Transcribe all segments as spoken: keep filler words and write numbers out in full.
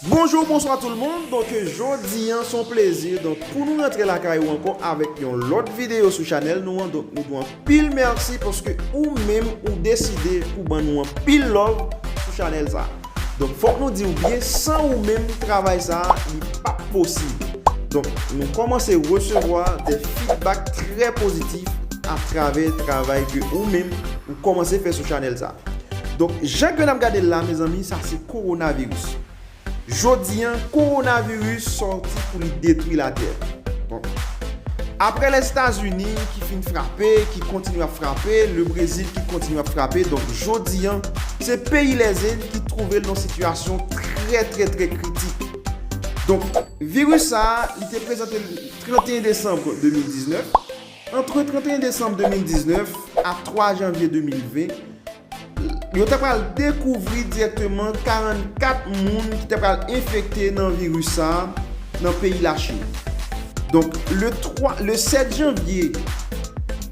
Bonjou, bonswa tout le monde. Donk, jodi an, se yon plezi. Donk, pou nou rantre lakay ou ankò avèk yon lòt videyo sou chanèl nou an. Donk, nou di w anpil mèsi paske ou menm ou deside pou ban nou anpil love sou chanèl sa. Donk, fòk nou di w byen, san ou menm, travay sa, li p ap posib. Donk, nou kòmanse resevwa de feedback trè pozitif atravè travay ke ou menm ou kòmanse fè sou chanèl sa. Donk, jan ke n ap gade l la, mezanmi, sa se kowonaviris. Jodi an, kowonaviris sòti pou li detwi latè. Donk, apre Lèzetazini ki fin frape, ki kontinye ap frape, le Brezil ki kontinye ap frape, donk jodi an, se peyi Lèzend ki twouve l nan sitiyasyon trè, trè, trè kritik. Donk, viris sa a, li te prezante l trannteyen desanm de mil diznèf. Antre trannteyen desanm de mil diznèf a twa janvye de mil ven, yo ta pral dekouvri dirèkteman karannkat moun ki ta pral enfekte nan viris sa a nan peyi Lachin. Donk, le twa, le sèt janvye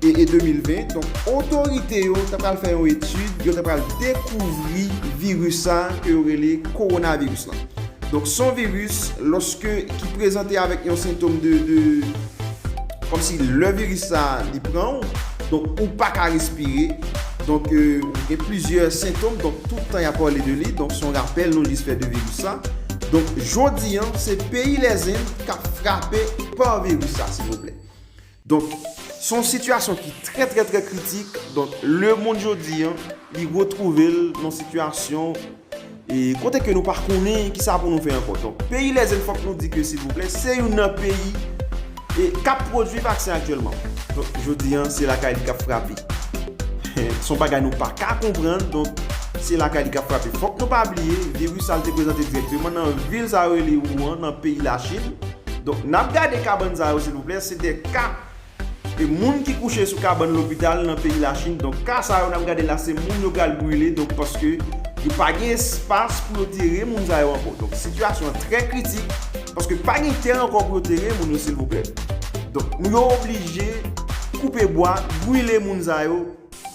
e, e de mil ven, donk, otorite yo ta pral fè yon etid, yo ta pral dekouvri viris sa a ke yo rele kowonaviris lan. Donk, se yon viris, lòske ki prezante avèk yon sentòm de, de, kòmsi lè viris sa a, li pran w, donk, ou pa ka respire. Donk, euh, ou gen plizyè sentòm, donk, tout tan y ap pale de li. Donk, se yon rapèl nou jis fè de viris sa. Donk, jodi an, se peyi Lèzend k ap frape pa viris sa, silvouplè. Donk, se yon sitiyasyon ki trè, trè, trè kritik. Donk, lemonn jodi an, li retwouve l nan sitiyasyon, e, kote ke nou pa konnen kisa pou nou fè ankò. Donk, peyi Lèzend, fòk nou di ke, silvouplè, se youn nan peyi, e, k ap pwodui vaksen aktyèlman. Donk, jodi an, se lakay li k ap frape. Se yon bagay nou pa ka konprann, donk, se lakay li k ap frape. Fòk nou pa bliye, viris sa a te prezante dirèkteman nan vil sa yo rele Wuhan, nan peyi Lachin. Donk, n ap gade kabann sa yo, silvouplè, se de ka e moun ki kouche sou kabann lopital nan peyi Lachin. Donk, ka sa yo n ap gade la, se moun yo pral brile, donk, paske yo pa gen espas pou yo tere moun sa yo ankò. Donk, sitiyasyon an trè kritik, paske pa gen tè ankò pou yo tere moun yo, silvouplè. Donk, yo oblije koupe bwa, brile moun sa yo.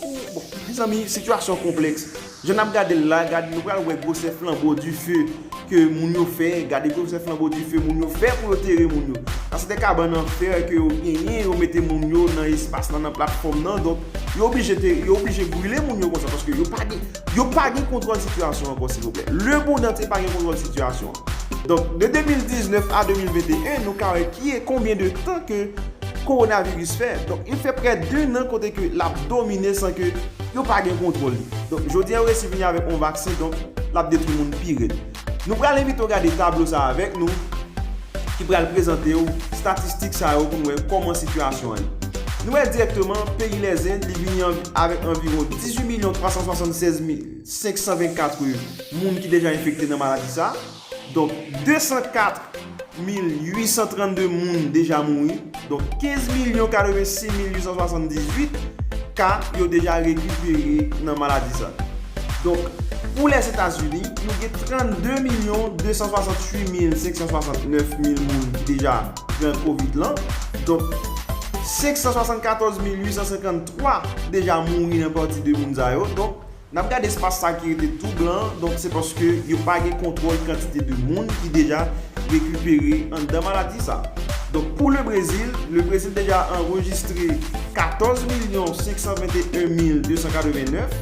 Ou, bon, mezanmi, sitiyasyon konplèks. Jan n ap gade l la, gade, nou pral wè gwosè flanbo dife ke moun yo fè, gade gwosè flanbo dife moun yo fè pou yo tere moun yo. Sa se de kabann an fè ke yo genyen, yo mete moun yo nan espas lan, nan platfòm nan, donk yo oblije te, yo oblije brile moun yo konsa, paske yo pa gen, yo pa gen kontwòl sitiyasyon ankò, silvouplè. Lemonn antye pa gen kontwòl sitiyasyon. Donk, de de mil diznèf a de mil venteyen, nou ka wè ki e konbyen de tan ke kowonaviris fè. Donk, li fè prè de an kote ke l ap domine san ke yo pa gen kontwòl li. Donk, jodi an, yo resi vini avèk yon vaksen, donk, l ap detwi moun pi rèd. Nou pral envite w gade tablo sa a avèk nou, ki pral prezante w estatistik sa yo pou n wè kòman sitiyasyon an ye. Nou wè dirèkteman, peyi Lèzend, li vini an, avèk anviwon dizuit milyon twa san swasannsèz mil senk san vennkat moun ki deja enfekte nan maladi sa a. Donk, de san kat mil uit san trannde moun deja mouri. Donk, kenz milyon katrevensis mil uit san swasanndizuit ka yo deja rekipere nan maladi sa. Donk, pou Lèzetazini, nou gen trannde milyon de san swasantuit mil senk san swasantnèf moun ki deja pran kovid lan. Donk, senk san swasannkatòz mil uit san senkanntwa deja mouri nan pati de moun sa yo. Donk, n ap gade espas sa ki rete tou blan, donk se paske yo pa gen kontwòl kantite de moun ki deja rekipere anndan maladi sa. Donk, pou le Brezil, le Brezil deja anrejistre katòz milyon senk san venteyen mil de san katrevennèf,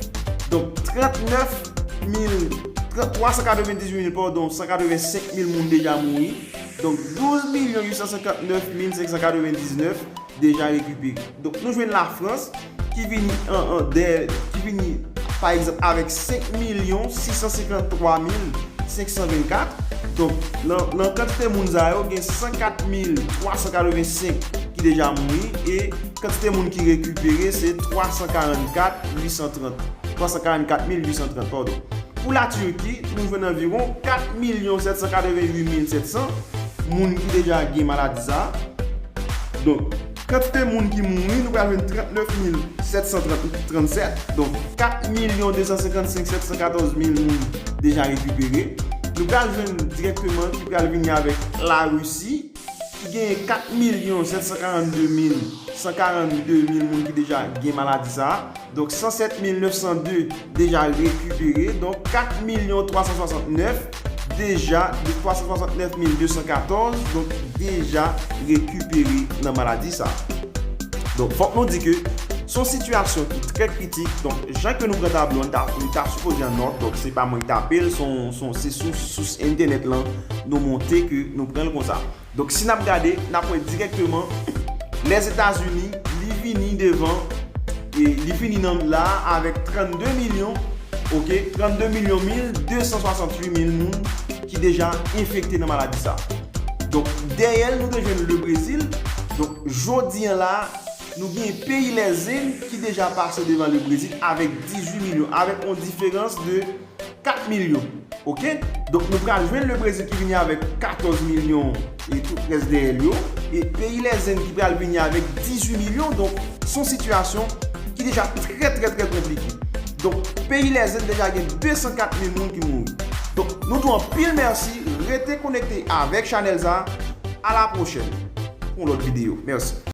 donk trannèf mil, twa san katrevendizuit mil, padon, san katrevensenk mil moun deja mouri, donk douz milyon uit san senkannnèf mil senk san katrevendiznèf deja rekipere. Donk, nou jwenn Lafrans ki vini an, an dèyè, ki vini, pa egzanp, avèk senk milyon sis san senkanntwa mil senk san vennkat. Donk, nan, nan kantite moun sa yo, gen san kat mil twa san katrevensenk ki deja mouri e kantite moun ki rekipere, se twa san karannkat uit san trant. Twa san karannkat mil uit san trant, padon. Pou Latiki, nou jwenn anviwon kat milyon sèt san katreventuit mil sèt san moun ki deja gen maladi sa a. Donk, kantite moun ki mouri, nou pral jwenn trannèf mil sèt san trannsèt. Donk, kat milyon de san senkannsenk sèt san katòz mil moun deja rekipere. Nou pral jwenn dirèkteman ki pral vini avèk Larisi, ki genyen kat milyon sèt san karannde mil san karannde mil moun ki deja gen maladi sa a. Donk, san sèt mil nèf san de deja rekipere. Donk, kat milyon twa san swasannnèf deja de twa san swasantnèf mil de san katòz, donk, deja rekipere nan maladi sa. Donk, fòk nou di ke se yon sitiyasyon ki trè kritik. Donk, jan ke nou pran tablo a, nou ta, nou ta sipoze an nòt. Donk, se pa mwen ki tape l, se yon, se yon, se sou sous entènèt lan nou monte ke nou pran l konsa. Donk, si n ap gade, n ap wè dirèkteman Lèzetazini, li vini devan, e li vini nan la avèk trannde milyon, oke, trannde milyon mil de san swasantwit mil moun ki deja enfekte nan maladi sa. Donk, dèyè l, nou te jwenn Lebrezil. Donk, jodi a la, nou gen peyi Lèzend ki deja pase devan Lebrezil avèk dizuit milyon, avèk yon diferans de kat milyon. Oke? Donk, nou pral jwenn Lebrezil ki vini avèk katòz milyon e tout rès dèyè l yo. E peyi Lèzend ki pral vini avèk dizuit milyon. Donk, se yon sitiyasyon ki deja trè, trè, trè konplike. Donk, peyi Lèzend deja gen de san kat mil moun ki mouri. Donk, nou di w anpil mèsi. Rete konekte avèk chanèl sa. A la pwochèn pou yon lòt videyo. Mèsi.